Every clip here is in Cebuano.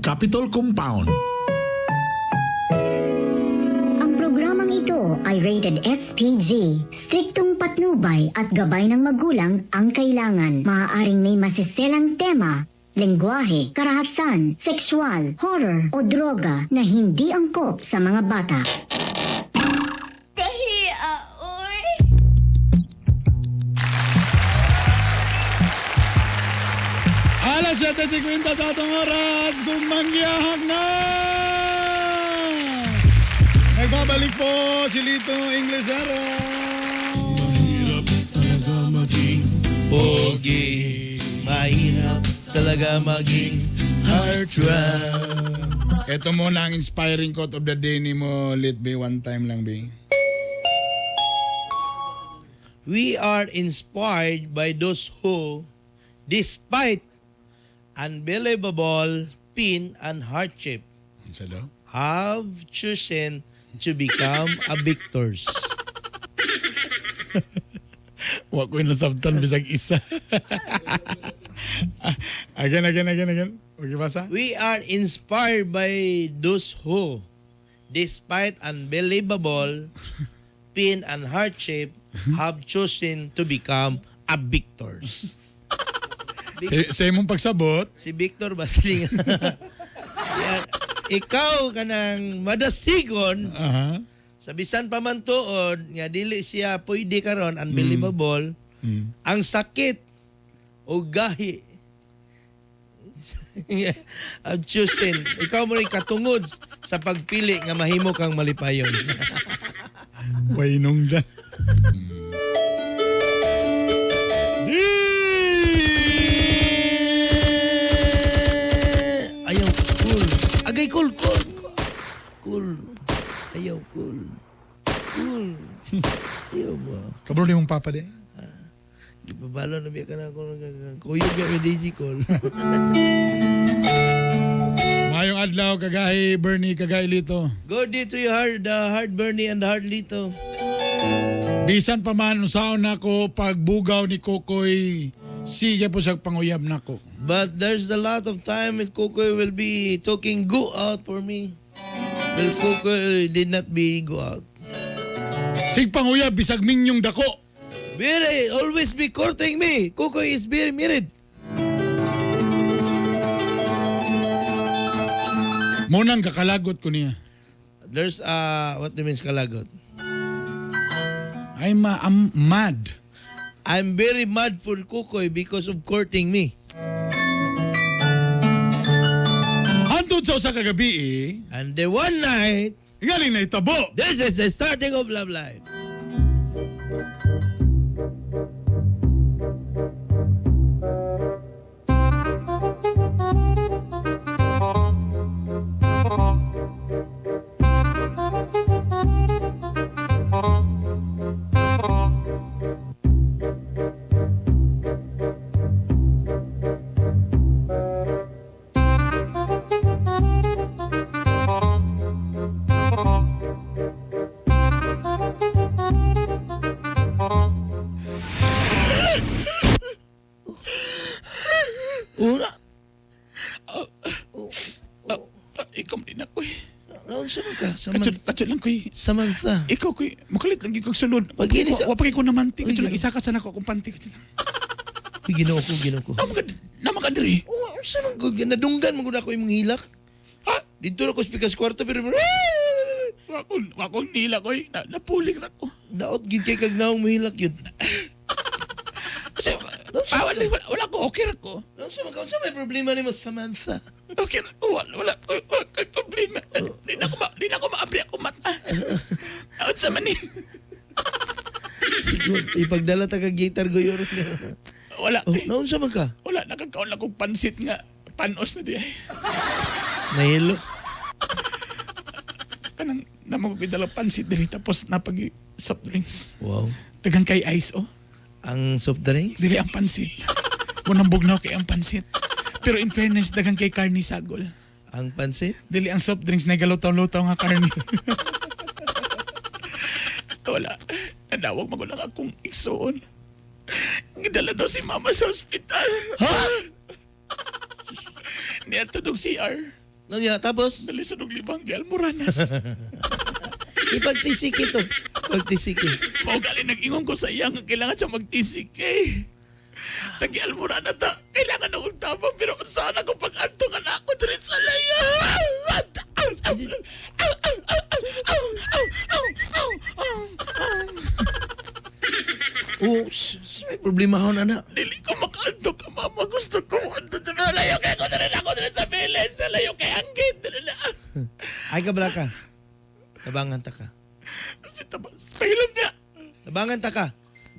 Capitol Compound. Ang programang ito ay rated SPG. Striktong patnubay at gabay ng magulang ang kailangan. Maaaring may masiselang tema, lengguwahe, karahasan, sexual, horror o droga na hindi angkop sa mga bata. Kahia, oy. Alas 7:50 sa atong oras, gumangyahag na! Nagbabalik po si Lito Inglesero. Mahirap talaga maging pogi. Mahirap talaga maging heartthrob. Ito muna ang inspiring quote of the day ni mo, Lit B. One time lang, B. We are inspired by those who, despite unbelievable pain and hardship, Isa daw? Have chosen to become a victors. Wa ko nasabtan bisag isa. Again, again, again, again. Okay, basa? We are inspired by those who, despite unbelievable pain and hardship, have chosen to become a victors. Sa imong pagsabot, Si Victor Basling. Yan. Ikaw kanang madasigon sa bisan pa man tuod nga dili siya pwede karon, unbelievable ang sakit o gahi, have chosen, ikaw mo rin katungod sa pagpili nga mahimo kang malipayon. Way nungdan. Ayaw, cool. Agay, cool, cool. Cool. Ayaw, cool. Cool. Ayaw ba? Kabro ni mong papa di. Gipabalo na biya ka na ako. Kuyog biya may DJ call. Mayong adlaw, kagahi Bernie, kagahi Lito. Good day to you, hard, the hard Bernie and the hard Lito. Bisan pa man unsaon nako pagbugaw ni Kokoy, sige po sa panguyab nako. But there's a lot of time when Kokoy will be talking go out for me. Well, Kokoy did not be go out. Sig panguyab bisag minyong dako. Very, always be courting me. Kokoy is very married. Munang kakalagot ko niya. There's, what do you mean kalagot? I'm mad. I'm very mad for Kokoy because of courting me. Hantod sa usa ka gabi eh, And the one night, galing na itabo. This is the starting of love life. Una, Ah, ikaw din ako eh. Naunsa man ka? Katsod, katsod lang ko eh. Samantha. Ikaw ko eh. Makalit lang ikaw sulod. Pag ini sa- Wa pa ko namanti. Uy, Katsod lang Ginoo. isa ka sa nako akong panty. Katsod lang. Uy, Ginoo ko, Ginoo ko. Nama ka diri. Oh, unsa man gud nadunggan man gud ako imong hilak. Ha? Dito na ko sa pikas kwarto pero Wa ko nila ko eh. Napulik na ko. Daot gid kay kag naong mahilak yun. Kasi, Naunsa ah, man wala, ka? wala, wala ko. Okay ra ko. Unsa man ka? Unsa may problema nimo, Samantha? Okay ra ko. Wala, wala, wala, wala kay problema. Di na ko maabri ako mata. Naot sa man eh. Siguro ipagdala ta kag gitar goyor. Wala. Oh, naunsa man ka? Wala, nakakaon lang kong pansit nga. Panos na di ay. Nahilo. Kanang namagpidala pansit diri tapos napag soft drinks. Wow. Daghang kay ice oh. Ang soft drinks? Dili ang pansit. Munang bugnaw kay ang pansit. Pero in fairness, daghang kay karni sagol. Ang pansit? Dili ang soft drinks na galutaw-lutaw nga karni. Wala. Nadawag magulang akong igsoon. Gidala daw si mama sa ospital. Ha? Niya tunog CR. Ano tapos? Nalisod og libang kay Almoranas. Ipagtisiki to. Pagtisiki. Mao gali nag-ingon ko sa iya nga kailangan siya magtisik eh. Tagi Almorana ta, kailangan akong tabang pero kung saan ako pag-anto nga na ako diri sa layo. Oh, may problema hon ana. Dili ko makaanto ka, mama. Gusto ko maanto sa mga layo. Kaya ko na rin ako diri sa village. Sa layo kay ang gate. Dili na. Ay ka bala ka. Tabangan ta ka. Si Tabas, pahilom niya. Tabangan ta ka.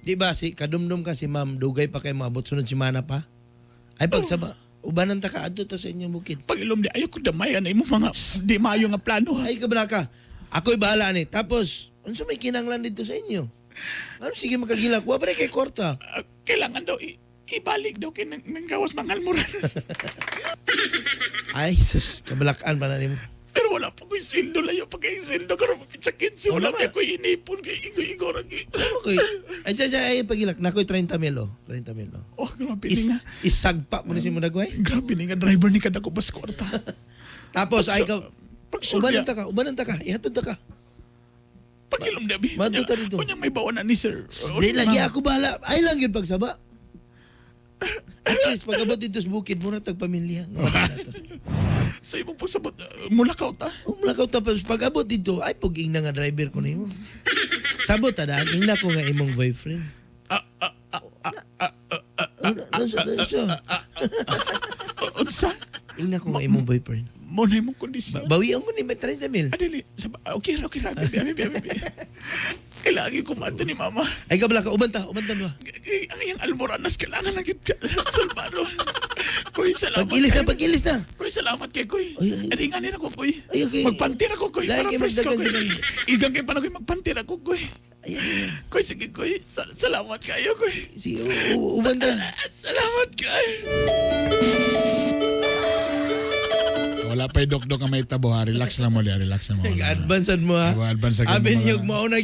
Di ba si kadumdum ka si ma'am dugay pa kay maabot sunod semana pa? Ay pagsaba, ubanan ta ka adto ta sa inyong bukid. Pagilom niya, ayaw ko damayan na imong mga di maayo nga plano. Ha? Ay ka bala ka. Ako'y bahala ni. Tapos, unsa may kinanglan dito sa inyo? Ano sige makagilak? Wa pa rin kay kwarta. Ah, kailangan daw ibalik daw kay nang gawas mga Almoranas. Ay sus, kabalakan pa na nimo. Pero wala pa ko'y sweldo, layo pa kay sweldo. Karon pa pitsa 15, wala Wala pa ko'y inipon kay igo-igo ragi. Ano ko'y? Ay sa ay pagilak nakoy 30 mil oh. 30 mil oh. Oh, grabe ni nga. Isagpa mo ni si Mudagway. Grabe ni nga driver ni kada ko bas kwarta. Tapos ay ka Pag ubanan ta ka, ubanan ta ka, ihatod ta ka. Pagilom na, bi. Madto ta dito. Unya may bawa na ni sir. Di lagi ako bahala. Ay lang yun pagsaba. At least pag abot dito sa bukid, mura tag pamilya. Nga wala na to. Sa imong pagsabot, mulakaw ta. Umlakaw tapos pag abot dito, ay pag ingna nga driver ko nimo. Sabot ta daan, ingna ko nga imong boyfriend. Ano, nasa? Unsa? Ingna ko nga imong boyfriend. Mo na imong kondisyon. Bawian ko ni may 30 mil. Adili, okay ra, okay ra. Abi, abi, abi, abi. Kailangan ko kumanta ni mama. Ay kabla ka, uban ta, uban ta ba? Ang iyang almoranas, kailangan lang yun ka. Salvador. Kuy, salamat. Pag-ilis na, kayo. pag-ilis na. Kuy, salamat kay Kuy. Ay, ay. Adi nga nila ko, Kuy. Ay, okay. Magpantir ako, Kuy. Lahi Para kay presko, magdagan Kuy. sa Igang kay panag magpantir ako, Kuy. Ay, ay, ay. Kuy, sige, Kuy. Salamat kayo, Kuy. Si, uban ta. Salamat kayo. Wala pa dok-dok ang may tabo ha. Relax lang mo, relax lang mo. Nag-advance mo ha. Advance sa Abi mga- niyog mauna gyud.